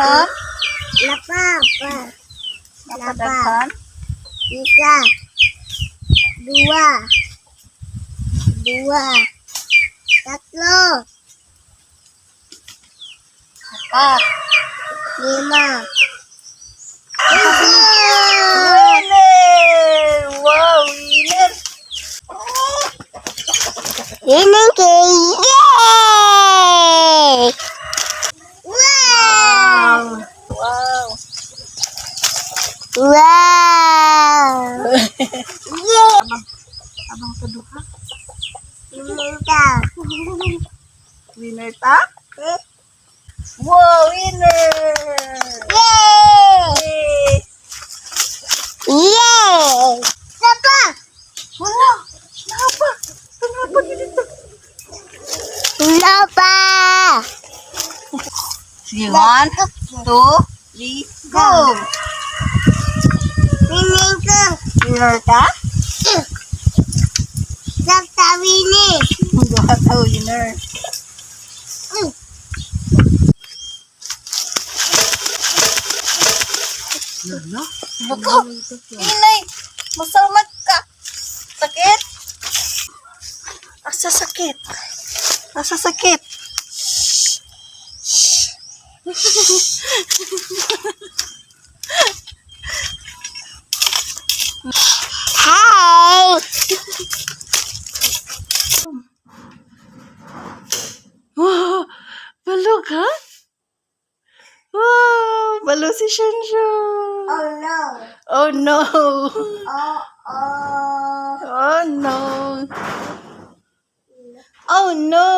Daghan? Lapa pa. Naa pa daghan? Isa. Dua. Dua. Tatlo. Apat. Lima. Lima. Winner! Wow, winner! Winning kay. Yay! Wow! Wow! Wow! Yay! Abang sa duha. Winning ka. Winner ta? Wow, winner! Yay! Yay! Yay! Sapa! Wala! Naa pa! Naa pa dito. Lapa! Sige, one, two, three, go! Winning ko. Winner ka? Sapa winning. Duha ka winner. Buko! Inay! Masalmat ka! Sakit? Asa sakit? Asa sakit? Hi! Wow! Balo ka? Wow! Balo si Shenshu! Oh no! Oh no! Oh oh! Oh no! Oh no!